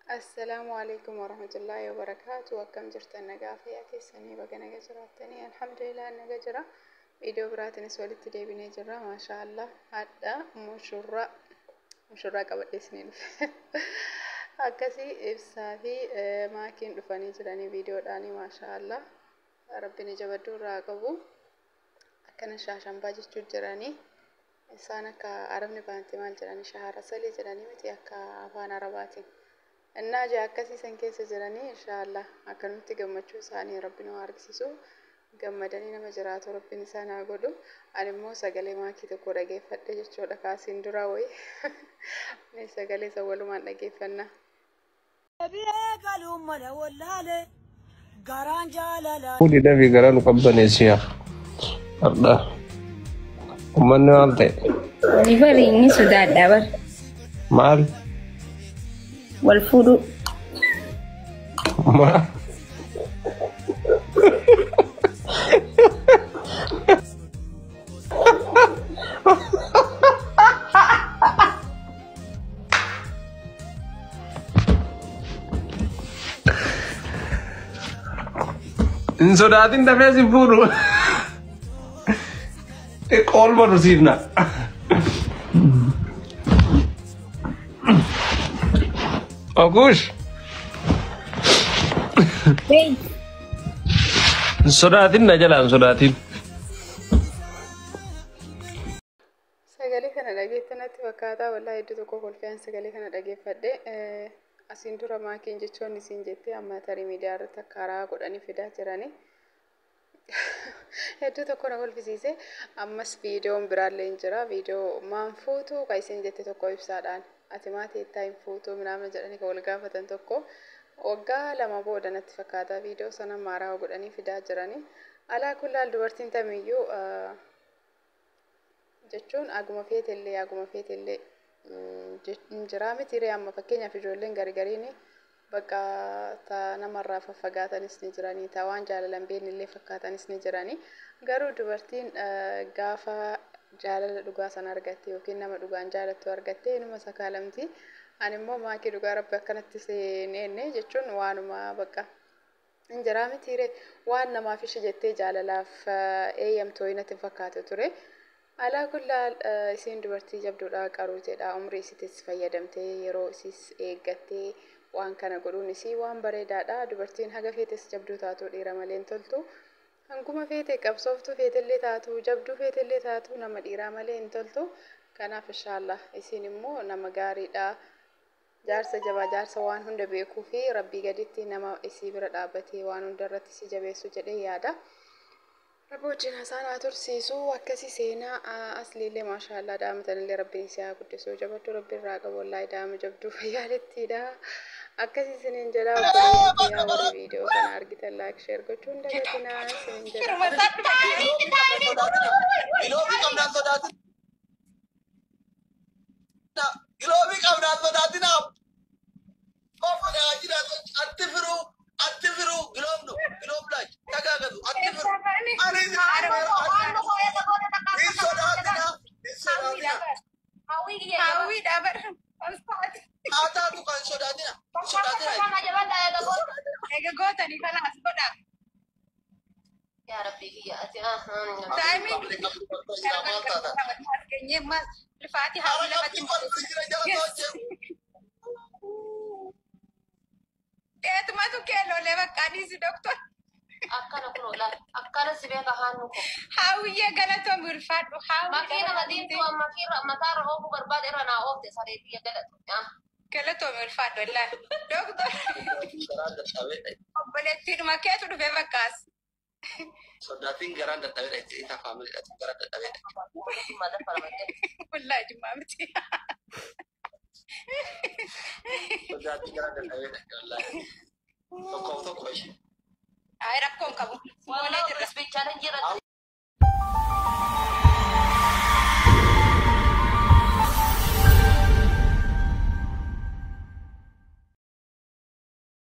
Assalaamu alaikum warahmatullaahi wabarakaatu. Akkam jirtan nagaa fayyaa keessanii baga naga jiraattanii alhamdulillah naga jira. Viidiyoo biraatiinis walitti deebinee jirra. Maashaa Allah hadha mushurraa mushurraa qabadhee isinii dhufe. Akkasii ibsaa fi maakiin dhufanii jiranii viidiyoodhaanii maashaa Allah. Rabbiin ija badduu irraa qabu. Akkana shaashambaa jechuu jiranii. Isaan akka arabni baante maal jedhanii shahara salii jedhanii miti akka afaan arabaatiin. Innaa jaa akkasii san keessa jiranii inshaallah akkanumatti gammachuu isaanii rabbi nu haa argisiisu. Gammadanii nama jiraatu rabbiin isaan haa godhu. Ani immoo sagalee maakii tokko dhageeffadhe jechuudha kaasiin duraa wayii. Mee sagalee isa walumaan dhageeffanna. Deebi'ee galuun mala wallaale garaan jaalala. Fuudhi dafii garaa nu qabbaneessi yaa. Har'a uummanni maal ta'e? Ani bari inni sodaadha bar. Maal? Wal fuudhuu. Maal? Hin sodaatin dafee si fuudhu. Xiqqoo ol barsiifna. Ogush. Wait. Hin sodaatin na jalaa hin sodaatin. Sagalee kana dhageette natti fakkaata wallahi hedduu tokko kolfiyaan sagalee kana dhageeffadhe asiin dura maakiin jechoonni isiin jettee amma tarii miidiyaa irratti akka haaraa godhanii fidaa jiranii hedduu tokko na kolfisiise ammas viidiyoon biraallee hin jira viidiyoo maan fuutuu ka isiin jette tokko ibsaadhaan ati maa teettaa hin fuutuu minaamna jedhanii ka wal gaafatan tokko waggaa lama booda natti fakkaata viidiyoo sana haaraa godhanii fidaa jiranii alaa kullaal dubartiin tamiyyuu jechuun aguma feetellee aguma feetellee jiraa miti ree amma fakkeenyaaf ijoolleen gargariin bakka ta namarraa faffagaatanis ni jiranii ta waan jaalalan beeknillee fakkaatanis ni jiranii garuu dubartiin gaafa jaalala dhugaa sana argatte yookiin nama dhugaan jaalattu argatte inuma sakaalamti. Ani immoo maakii dhugaa rabbi akkanatti seeneenne jechuun waanuma bakka hin jiraa miti ree waan namaaf ishee jettee jaalalaaf eeyyamtu natti hin fakkaatu ture. Alaa kullaal isiin dubartii jabduudha qaruuteedha umrii isiitis fayyadamtee yeroo isiis eeggattee waan kana godhuun isii waan bareedaadha dubartiin haga feetes jabduu taatu dhiira malee hin toltu hanguma feete qabsooftuu feetellee taatu jabduu feetellee taatu nama dhiiraa malee hin toltu kanaaf inshaallah isiin immoo nama gaariidha jaarsa jabaa jaarsa waan hunda beekuu fi rabbii gaditti nama isii bira dhaabbatee waan hunda irratti isii jabeessu jedhee yaada. Rabbi wajjin isaan haa tursiisu akkasii seenaa asliillee maashaallah daa'imtanillee rabbiin isii haa guddisu jabaddu rabbi irraa qabu wallaahi daa'ima jabduu fayyaalittiidha. Akkasii isiniin jedha obboleeyyan kiyyaa warri viidiyoo kana argitan like share gochuun dagatinaa isiniin jedha. Giloobii qabnaan sodaatinaa. Giloobii qabnaan sodaatinaa. Qofa jira atti firuu atti firuu giloobnu giloob laaj tagaagatu atti firuu. Ani hin sodaatinaa hin sodaatinaa. Hawwiidha bar. Haa taatu kan sodaatinaa hin sodaatinaa. Eega gootanii kalaas godha. Taayimiin Maal taata? Ulfaati hawwii lafatti Dheetumatu keelloolee bakka adiisi doktor. Akkana kun oolaa akkana si beeka haannu ko. Hawwiyyee galatoomi ulfaadhu. Makiina madiintuu amma makiirra mataarra oofuu barbaade irra naa oofte sareetii galatu. Galatoomi ulfaadhu wallaahi. Doktor Garaan dadhabee obboleettiidhuma keetu dhufe bakkaas. sodaatiin garaan dadhabee isa faamiliidha garaan dadhabee. Wallaahi jimmaa miti. Sodaatiin garaan dadhabee wallaahi. Tokkoof tokko ishee. Ay rakkoon qabu. Wallahi Moonee jirra. isbichaala jira.